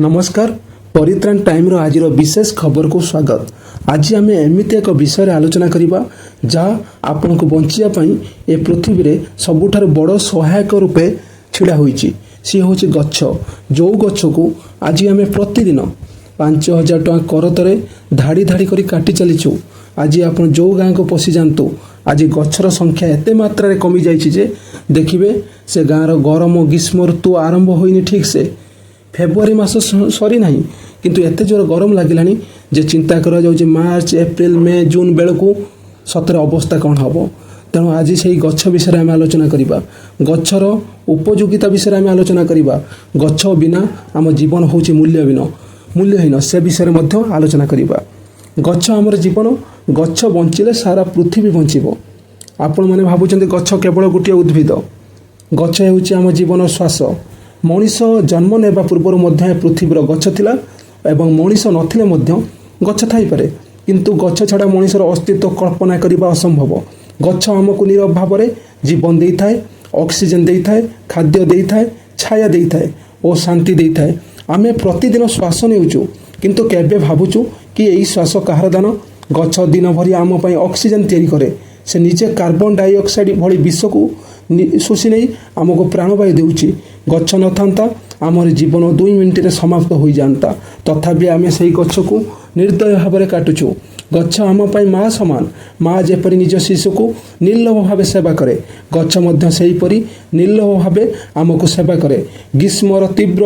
ନମସ୍କାର, ପରିତ୍ରାଣ ଟାଇମ୍ର ଆଜିର ବିଶେଷ ଖବରକୁ ସ୍ୱାଗତ। ଆଜି ଆମେ ଏମିତି ଏକ ବିଷୟରେ ଆଲୋଚନା କରିବା, ଯାହା ଆପଣଙ୍କୁ ବଞ୍ଚିବା ପାଇଁ ଏ ପୃଥିବୀରେ ସବୁଠାରୁ ବଡ଼ ସହାୟକ ରୂପେ ଛିଡ଼ା ହୋଇଛି। ସିଏ ହେଉଛି ଗଛ। ଯେଉଁ ଗଛକୁ ଆଜି ଆମେ ପ୍ରତିଦିନ 5000 ଟଙ୍କା କରତରେ ଧାଡ଼ି ଧାଡ଼ି କରି କାଟି ଚାଲିଛୁ। ଆଜି ଆପଣ ଯେଉଁ ଗାଁକୁ ପଶିଯାଆନ୍ତୁ, ଆଜି ଗଛର ସଂଖ୍ୟା ଏତେ ମାତ୍ରାରେ କମିଯାଇଛି ଯେ ଦେଖିବେ ସେ ଗାଁର ଗରମ ଗ୍ରୀଷ୍ମ ଋତୁ ଆରମ୍ଭ ହୋଇନି ଠିକ୍ ସେ, ଫେବୃଆରୀ ମାସ ସରିନାହିଁ, କିନ୍ତୁ ଏତେ ଜୋର ଗରମ ଲାଗିଲାଣି ଯେ ଚିନ୍ତା କରାଯାଉଛି ମାର୍ଚ୍ଚ, ଏପ୍ରିଲ, ମେ, ଜୁନ୍ ବେଳକୁ ସତରେ ଅବସ୍ଥା କ'ଣ ହେବ। ତେଣୁ ଆଜି ସେଇ ଗଛ ବିଷୟରେ ଆମେ ଆଲୋଚନା କରିବା। ଗଛର ଉପଯୋଗିତା ବିଷୟରେ ଆମେ ଆଲୋଚନା କରିବା। ଗଛ ବିନା ଆମ ଜୀବନ ହେଉଛି ମୂଲ୍ୟହୀନ, ସେ ବିଷୟରେ ମଧ୍ୟ ଆଲୋଚନା କରିବା। ଗଛ ଆମର ଜୀବନ। ଗଛ ବଞ୍ଚିଲେ ସାରା ପୃଥିବୀ ବଞ୍ଚିବ। ଆପଣମାନେ ଭାବୁଛନ୍ତି ଗଛ କେବଳ ଗୋଟିଏ ଉଦ୍ଭିଦ। ଗଛ ହେଉଛି ଆମ ଜୀବନ ଶ୍ୱାସ। ମଣିଷ ଜନ୍ମ ନେବା ପୂର୍ବରୁ ମଧ୍ୟ ଏ ପୃଥିବୀର ଗଛ ଥିଲା ଏବଂ ମଣିଷ ନଥିଲେ ମଧ୍ୟ ଗଛ ଥାଇପାରେ। କିନ୍ତୁ ଗଛ ଛଡ଼ା ମଣିଷର ଅସ୍ତିତ୍ୱ କଳ୍ପନା କରିବା ଅସମ୍ଭବ। ଗଛ ଆମକୁ ନିରବ ଭାବରେ ଜୀବନ ଦେଇଥାଏ, ଅକ୍ସିଜେନ୍ ଦେଇଥାଏ, ଖାଦ୍ୟ ଦେଇଥାଏ, ଛାୟା ଦେଇଥାଏ ଓ ଶାନ୍ତି ଦେଇଥାଏ। ଆମେ ପ୍ରତିଦିନ ଶ୍ୱାସ ନେଉଛୁ, କିନ୍ତୁ କେବେ ଭାବୁଛୁ କି ଏଇ ଶ୍ୱାସ କାହାର ଦାନ? ଗଛ ଦିନ ଭରି ଆମ ପାଇଁ ଅକ୍ସିଜେନ୍ ତିଆରି କରେ। ସେ ନିଜେ କାର୍ବନ ଡାଇଅକ୍ସାଇଡ୍ ଭଳି ବିଷକୁ ଶୋଷି ନେଇ ଆମକୁ ପ୍ରାଣବାୟୁ ଦେଉଛି। ଗଛ ନଥାନ୍ତା, ଆମର ଜୀବନ 2 ମିନିଟରେ ସମାପ୍ତ ହୋଇଯାଆନ୍ତା। ତଥାପି ଆମେ ସେଇ ଗଛକୁ ନିର୍ଦ୍ଦୟ ଭାବରେ କାଟୁଛୁ। ଗଛ ଆମ ପାଇଁ ମା ସମାନ। ମା ଯେପରି ନିଜ ଶିଶୁକୁ ନିର୍ଲୋଭ ଭାବେ ସେବା କରେ, ଗଛ ମଧ୍ୟ ସେହିପରି ନିର୍ଲୋଭ ଭାବେ ଆମକୁ ସେବା କରେ। ଗ୍ରୀଷ୍ମର ତୀବ୍ର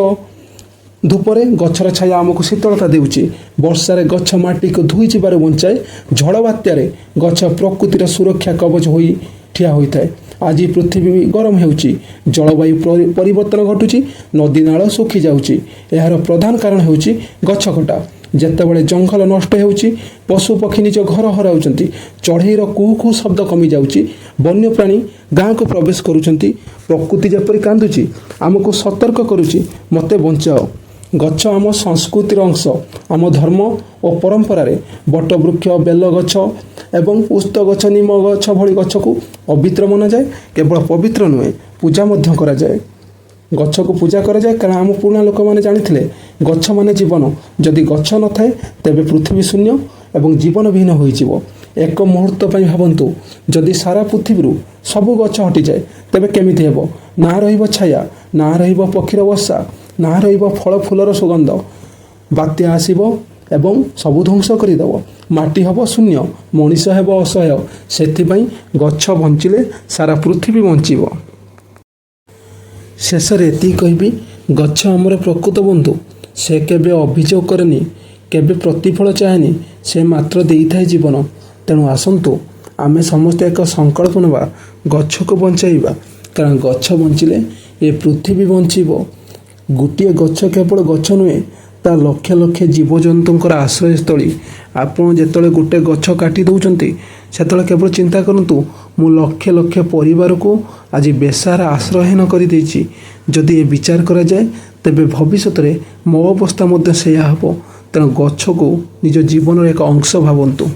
ଧୂପରେ ଗଛର ଛାୟା ଆମକୁ ଶୀତଳତା ଦେଉଛି। ବର୍ଷାରେ ଗଛ ମାଟିକୁ ଧୋଇ ଯିବାରୁ ବଞ୍ଚାଏ। ଝଡ଼ ବାତ୍ୟାରେ ଗଛ ପ୍ରକୃତିର ସୁରକ୍ଷା କବଚ ହୋଇ ଠିଆ ହୋଇଥାଏ। ଆଜି ପୃଥିବୀ ଗରମ ହେଉଛି, ଜଳବାୟୁ ପରିବର୍ତ୍ତନ ଘଟୁଛି, ନଦୀ ନାଳ ଶୁଖି ଯାଉଛି। ଏହାର ପ୍ରଧାନ କାରଣ ହେଉଛି ଗଛ କଟା। ଯେତେବେଳେ ଜଙ୍ଗଲ ନଷ୍ଟ ହେଉଛି, ପଶୁପକ୍ଷୀ ନିଜ ଘର ହରାଉଛନ୍ତି, ଚଢ଼େଇର କୁହୁ କୁହୁ ଶବ୍ଦ କମିଯାଉଛି, ବନ୍ୟପ୍ରାଣୀ ଗାଁକୁ ପ୍ରବେଶ କରୁଛନ୍ତି। ପ୍ରକୃତି ଯେପରି କାନ୍ଦୁଛି, ଆମକୁ ସତର୍କ କରୁଛି, "ମୋତେ ବଞ୍ଚାଅ।" ଗଛ ଆମ ସଂସ୍କୃତିର ଅଂଶ। ଆମ ଧର୍ମ ଓ ପରମ୍ପରାରେ ବଟବୃକ୍ଷ, ବେଲ ଗଛ ଏବଂ ଓସ୍ତ ଗଛ, ନିମ ଗଛ ଭଳି ଗଛକୁ ପବିତ୍ର ମନାଯାଏ। କେବଳ ପବିତ୍ର ନୁହେଁ, ପୂଜା ମଧ୍ୟ କରାଯାଏ। ଗଛକୁ ପୂଜା କରାଯାଏ, କାରଣ ଆମ ପୁରୁଣା ଲୋକମାନେ ଜାଣିଥିଲେ ଗଛ ମାନେ ଜୀବନ। ଯଦି ଗଛ ନଥାଏ, ତେବେ ପୃଥିବୀ ଶୂନ୍ୟ ଏବଂ ଜୀବନବିହୀନ ହୋଇଯିବ। ଏକ ମୁହୂର୍ତ୍ତ ପାଇଁ ଭାବନ୍ତୁ, ଯଦି ସାରା ପୃଥିବୀରୁ ସବୁ ଗଛ ହଟିଯାଏ, ତେବେ କେମିତି ହେବ? ନା ରହିବ ଛାୟା, ନା ରହିବ ପକ୍ଷୀର ବସା, ନା ରହିବ ଫଳ ଫୁଲର ସୁଗନ୍ଧ। ବାତ୍ୟା ଆସିବ ଏବଂ ସବୁ ଧ୍ୱଂସ କରିଦେବ। ମାଟି ହେବ ଶୂନ୍ୟ, ମଣିଷ ହେବ ଅସହାୟ। ସେଥିପାଇଁ ଗଛ ବଞ୍ଚିଲେ ସାରା ପୃଥିବୀ ବଞ୍ଚିବ। ଶେଷରେ ଏତିକି କହିବି, ଗଛ ଆମର ପ୍ରକୃତ ବନ୍ଧୁ। ସେ କେବେ ଅଭିଯୋଗ କରେନି, କେବେ ପ୍ରତିଫଳ ଚାହେଁନି। ସେ ମାତ୍ର ଦେଇଥାଏ ଜୀବନ। ତେଣୁ ଆସନ୍ତୁ, ଆମେ ସମସ୍ତେ ଏକ ସଂକଳ୍ପ ନେବା, ଗଛକୁ ବଞ୍ଚାଇବା, କାରଣ ଗଛ ବଞ୍ଚିଲେ ଏ ପୃଥିବୀ ବଞ୍ଚିବ। ଗୋଟିଏ ଗଛ କେବଳ ଗଛ ନୁହେଁ, ତା ଲକ୍ଷ ଲକ୍ଷ ଜୀବଜନ୍ତୁଙ୍କର ଆଶ୍ରୟସ୍ଥଳୀ। ଆପଣ ଯେତେବେଳେ ଗୋଟେ ଗଛ କାଟି ଦେଉଛନ୍ତି, ସେତେବେଳେ କେବଳ ଚିନ୍ତା କରନ୍ତୁ, ମୁଁ ଲକ୍ଷ ଲକ୍ଷ ପରିବାରକୁ ଆଜି ବେସାହାରା, ଆଶ୍ରୟହୀନ କରିଦେଇଛି। ଯଦି ଏ ବିଚାର କରାଯାଏ, ତେବେ ଭବିଷ୍ୟତରେ ମୋ ଅବସ୍ଥା ମଧ୍ୟ ସେଇଆ ହେବ। ତେଣୁ ଗଛକୁ ନିଜ ଜୀବନର ଏକ ଅଂଶ ଭାବନ୍ତୁ।